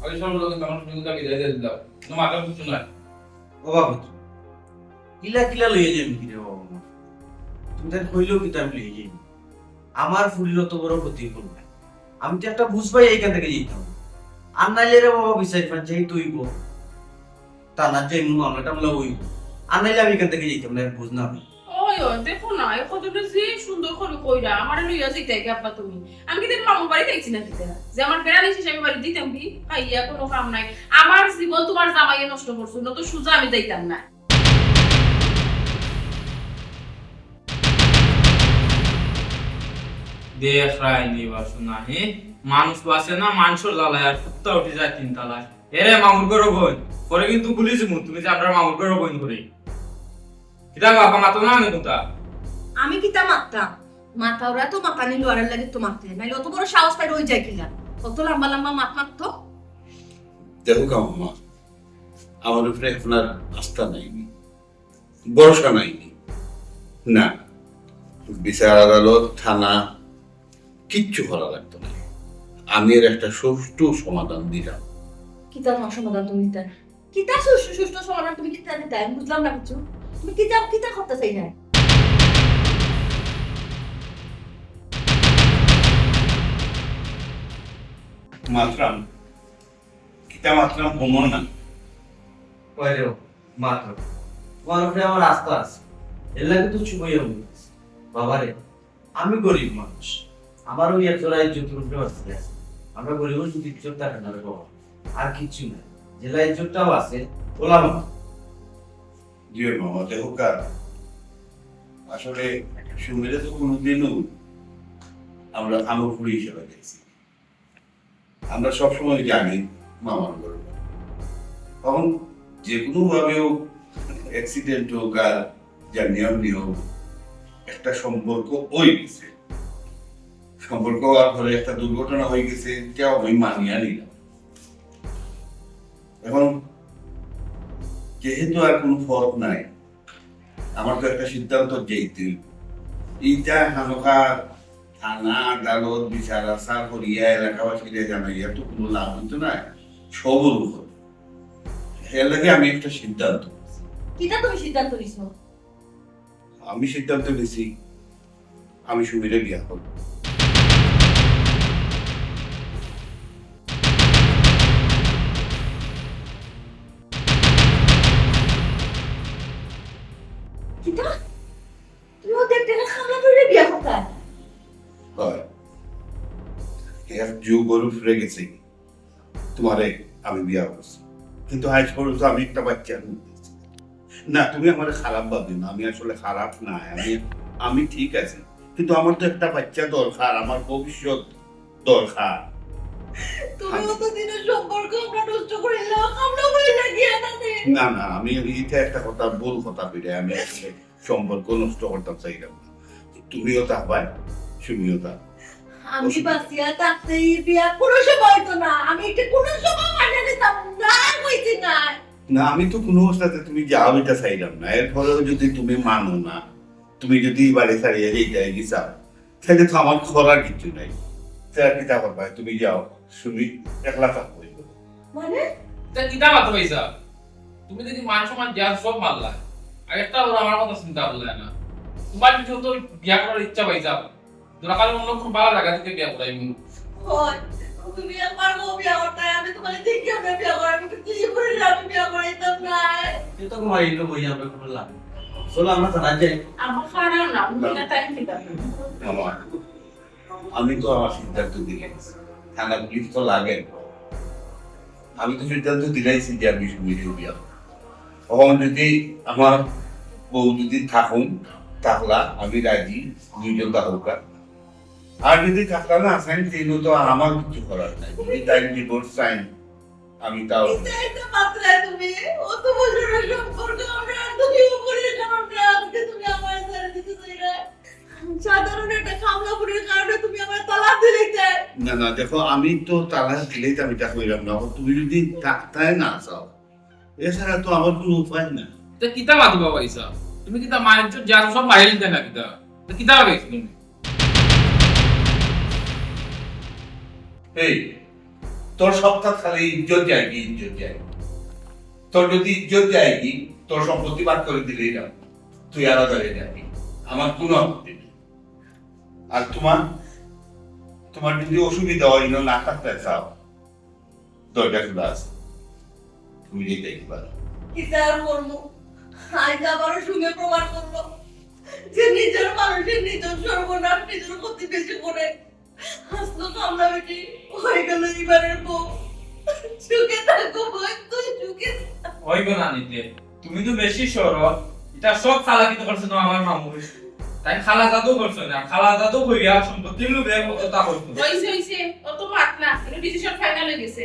তালিব সাবর লগে তখন সুযোগটা বিদায় দিয়া দিলাম। কোনো মাথা কিচ্ছু নাই। ও বাবা, ইলা কিলা লইয়া যাইবি কি রে বাবা আমার? তাই কইলেও কিন্তু আমি লইয়া যাইমু। আমার ফুরির অত বড় ক্ষতি করবো না। আমি তো একটা বুঝ পাই এইখান থেকে যাইতাম। আর নাইলে রে বাবা, বিচার পাঞ্চায়েত অইবো। থানাত যাইমু, মামলা টামলা অইবো। আর নাইলে আমি এখান থেকে যাইতাম না, বুঝ না আমি। ওই, ওই, দেখো না, এই কথাটা যে সুন্দর করে কইরা, আমারে লইয়া যাইতায় কি আব্বা তুমি? আমি কি তাইলে মামুর বাড়ি যাইছি না কিতা? যে আমার বেড়া নিছিস আমি বাড়ি দিতাম কি? খাইয়া কোনো কাম নাই। আমার জীবন তোমার জামাইয়ে নষ্ট করছো, না তো সুজা আমি যাইতাম না। দেখ রাইনি বাসু না, হে? মানুষ বাঁচে না, মানুষের জ্বালায় আর কুত্তা উঠে যায় তিন তলায়। এরে মামুর ঘরো বইন, পরে কিন্তু বলি যিমু তুমি যে আমরা মামুর ঘরো বইন করি। কিতা বাবা মাতো না আমি কুতা? আমি কিতা মাততাম? মাতাওরা তো মাতানি লড়ার লাগে তো মাতে, নাইলে অত বড় সাহস তাই রই যায় কিনা? অত লম্বা লম্বা মাত মাততো। দেখো গো মামা, আমার উপরে এখন আর আস্থা নাই, ভরসা নাই। না, বিচার আদালত, থানা, কিচ্ছু করা লাগতো না। আমি এর একটা সুষ্ঠু সমাধান দিলাম। কিতা তোমার সমাধান তুমি দিতা? কিতা সুষ্ঠু, সুষ্ঠু সমাধান তুমি কিতা দিতা? আমি বুঝলাম না কিছু। তুমি কিতা, কিতা করতে চাই না? মাতরাম, কিতা মাতরাম হুনো না। কই রে, মাতরাম। তোমার উপরে আমার আস্থা আছে। এর লাগি তো চুপ অইয়া বই আছি। বাবা রে, আমি গরিব মানুষ। আমারও এক জোড়া ইজ্জতর উপরে বাঁচতে আছে। আমরা গরিবর যদি ইজ্জত থাকে না রে বাবা, আর কিচ্ছু নাই। যেলা ইজ্জতটাও আছে, ওলা মাত্র। জি মামা, দেখো কার। আসলে সুমিরে তো কোনোদিনও আমরা কামড় ফুড়ি হিসেবে দেখছি। আমরা সবসময় জানি মামার ঘরে। তখন যে কোনো ভাবেও অ্যাক্সিডেন্ট হোক আর জানিয়াও নিয়ে হোক, একটা সম্পর্ক হয়ে গেছে। সম্পর্ক হওয়ার পরে একটা দুর্ঘটনা হয়ে গেছে, এটাও আমি মানিয়া নিলাম। এখন যেহেতু আর কোনো পথ নাই, আমার তো একটা সিদ্ধান্ত যেইতে হইব। এইটা হানোকা থানা, আদালত, বিচার আচার করিয়া এলাকাবাসীরে জানাইয়া তো কোনো লাভ হইতো না, সবর উপর। এর লাগি আমি একটা সিদ্ধান্ত নিছি। কিতা তুমি সিদ্ধান্ত নিছো? আমি সিদ্ধান্ত নিছি, আমি সুমিরে বিয়া করব। কিতা? তুমি ওদের টেকা খামলা করে বিয়া করতা? হয়। এক যুগর উপরে গেছে। তোমারে আমি বিয়া করছি, কিন্তু আজ পর্যন্ত আমি একটা বাচ্চা আনতে পারছি না। না, তুমি আমারে খারাপ ভাবিও না, আমি আসলে খারাপ না, আমি, আমি ঠিক আছি, কিন্তু আমার তো একটা বাচ্চা দরকার, আমার ভবিষ্যৎ দরকার। তুমি অতদিনের সম্পর্ক আমরা নষ্ট করিলাম, আমরা করিলা কি এটাতে? না, না, আমি এটা একটা কথা, ভুল কথা কইরা আমি আসলে সম্পর্ক নষ্ট করতাম চাইলাম না। তুমিও তা ভাই, তুমিও তা। আমি বাঁচিয়া থাকতে এই বিয়া কোনো সময় হইতো না। আমি এটা কোনো সময় মানিয়া নিতাম না, কইছি না। না, আমি তো কোনো অবস্থাতে তুমি যাও এটা চাইলাম না। এরপরেও যদি তুমি মানো না, তুমি যদি এই বাড়ি ছাড়িয়া যাইতে গি চাও, তাহলে তো আমার করার কিছু নাই। তাহলে কিতা করবা? তুমি যাও, তুমি একলা থাকো। মানে? তা কিতা মাতো ভাইসাব? তুমি যদি মান সম্মান দেওয়ার সব মারলা, আর একটা বার আমার কথা চিন্তা করলা না। তোমার যদি তো বিয়া করার ইচ্ছা ভাইসাব, দরকার অন্য কোনো ভালো জায়গা থেকে বিয়া করাইমু। হয়, তুমি একবার গো বিয়া করতায়, আমি তোমারে দেখি আমরা বিয়া করাইমু, কিন্তু এই করে আমি বিয়া করাইতাম না। এ তো ঘুমাই এলো বই, আমরা কোনো লাভ নেই। চলো, আমরা থানায় যাই। আমার খারাপ না, উনি না। না টাইম দিতাম। মামা, আমি তো আমার সিদ্ধান্ত দিলাইছি, থানা পুলিশ তো লাগে না। আমি তো সিদ্ধান্ত দিলাইছি যে আমি সুমিরে বিয়া করব। এখন যদি আমার বউ যদি থাকুন, থাকলা আমি রাজি, দুইজন থাকুক। আর যদি থাকলা না, আসামি তিন তো আর আমার কিছু করার নাই। যদি তাই ডিভোর্স চাই, আমি তাও এটা একটা মাত্রায় তুমি অত বছরের সম্পর্ক আমরা আর তুমি উপরে কারণে আজকে তুমি আমার ছেড়ে দিতে চাইলে সাধারণ একটা খামলা ফুরির কারণে তুমি আমার তালাক দিলে। না, না, দেখো, আমি তো তালাক দিলেই তো আমি তা কইলাম না। এখন তুমি যদি থাকতায় না চাও, এছাড়া তো আমার কোনো উপায় না। তা কিতা মাতো বাবা ইসা? তুমি কিতা মায়ের ইজ্জত যা সব মারিয়া নিতে না কিতা? তা কিতা লাগাইছো তুমি? এই, তোর সবটা খালি ইজ্জত যায়গি, ইজ্জত যায়গি। তোর যদি ইজ্জত যায়গি, তোর সম্পত্তি ভাগ করে দিলেই না, তুই আলাদা হয়ে যাবি। আমার কোনো আপত্তি নেই। আর তোমার, তোমার যদি অসুবিধা হয়, ইনো না থাকতে চাও, দরজা খোলা আছে, তুমি যেতে পারো। কিতা আর করমু? আইজ আবারও সুমে প্রমাণ করলো যে নিজর মানুষের নিজর সর্বনাশ নিজর প্রতিবেশী করে। আজ তো কামলা বেটি হয়ে গেল এবারের বউ। সুখে থাকো বোন, তুই সুখে থাক। অইবো না নিতে, তুমি তো বেশি সরল। ইতা সব চালাকি তো করছো না আমার মামু। তাই খালা জাদু করছো না, খালা জাদু কইয়া সম্পত্তির লোভে অততা করছো। হইছে, হইছে, অত মাত না, এটা ডিসিশন ফাইনাল হয়ে গেছে।